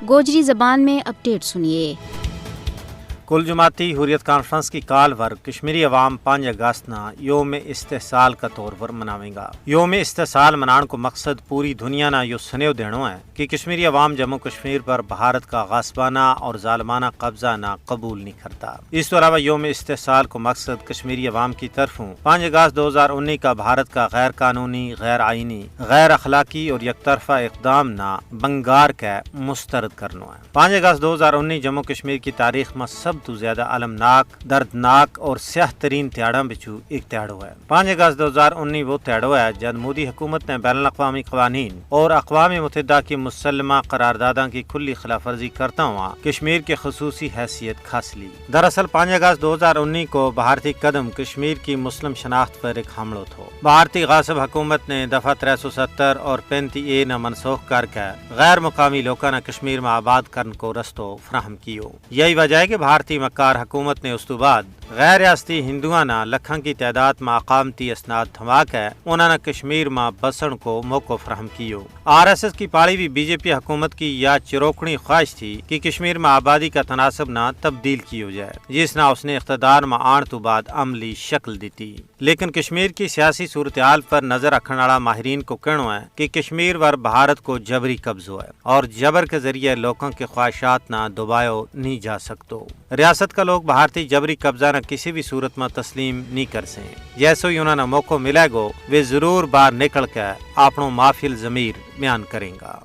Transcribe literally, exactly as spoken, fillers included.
گوجری زبان میں اپڈیٹ سنیے۔ کل جماعتی حریت کانفرنس کی کال پر کشمیری عوام پانچ اگست نا یوم استحصال کا طور پر مناویں گا۔ یوم استحصال منان کو مقصد پوری دنیا نا یوہ سنیو دینو ہے کہ کشمیری عوام جموں کشمیر پر بھارت کا غاصبانہ اور ظالمانہ قبضہ نا قبول نہیں کرتا۔ اس تو علاوہ یوم استحصال کو مقصد کشمیری عوام کی طرفوں پانچ اگست دو ہزار انی کا بھارت کا غیر قانونی، غیر آئینی، غیر اخلاقی اور یک طرفہ اقدام نا بنگار کے مسترد کرنو ہے۔ پانچ اگست دو ہزار انی جموں کشمیر کی تاریخ ما سب تو زیادہ المناک، دردناک اور سیاہ ترین تیاڑاں بچو ایک تیاڑو ہے۔ پانچ اگست دو ہزار انی وہ تیاڑو ہے جد مودی حکومت نے بین الاقوامی قوانین اور اقوام متحدہ کی مسلمہ قرارداداں کی کھلی خلاف ورزی کرتا ہوا کشمیر کے خصوصی حیثیت کھاس لی۔ دراصل پانچ اگست دو ہزار انی کو بھارتی قدم کشمیر کی مسلم شناخت پر ایک حملو تھو۔ بھارتی غاصب حکومت نے دفعہ ترے سو ستر اور پینتی اے نا منسوخ کر کے غیر مقامی لوکاں نا کشمیر ما آباد کرن کو رستو فراہم کیو۔ یہی وجہ ہے کہ بھارتی مکار حکومت نے اس تو بعد غیر ریاستی ہندوؤں نا لکھاں کی تعداد ما اقامتی اسناد تھما کے انہاں نا کشمیر ما بسن کو موقع فراہم کیو۔ آر ایس ایس کی پاڑی وی بی جے پی حکومت کی یا چروکنی خواہش تھی کہ کشمیر ما آبادی کا تناسب نا تبدیل کیو جائے، جس نا اس نے اقتدار ما آن تو بعد عملی شکل دیتی۔ لیکن کشمیر کی سیاسی صورتحال پر نظر رکھن والا ماہرین کو کہنو ہے کہ کشمیر پر بھارت کو جبری قبضو ہے اور جبر کے ذریعے لوکاں کے خواہشات نا دبایو نہیں جا سکتو۔ ریاست کا لوگ بھارتی جبری قبضہ نا کسی بھی صورت ما تسلیم نہیں کر سیں۔ جیسو ہی انہاں نا موقع ملے گو، ویہ ضرور باہر نکل کے آپنو مافی الضمیر بیان کریں گا۔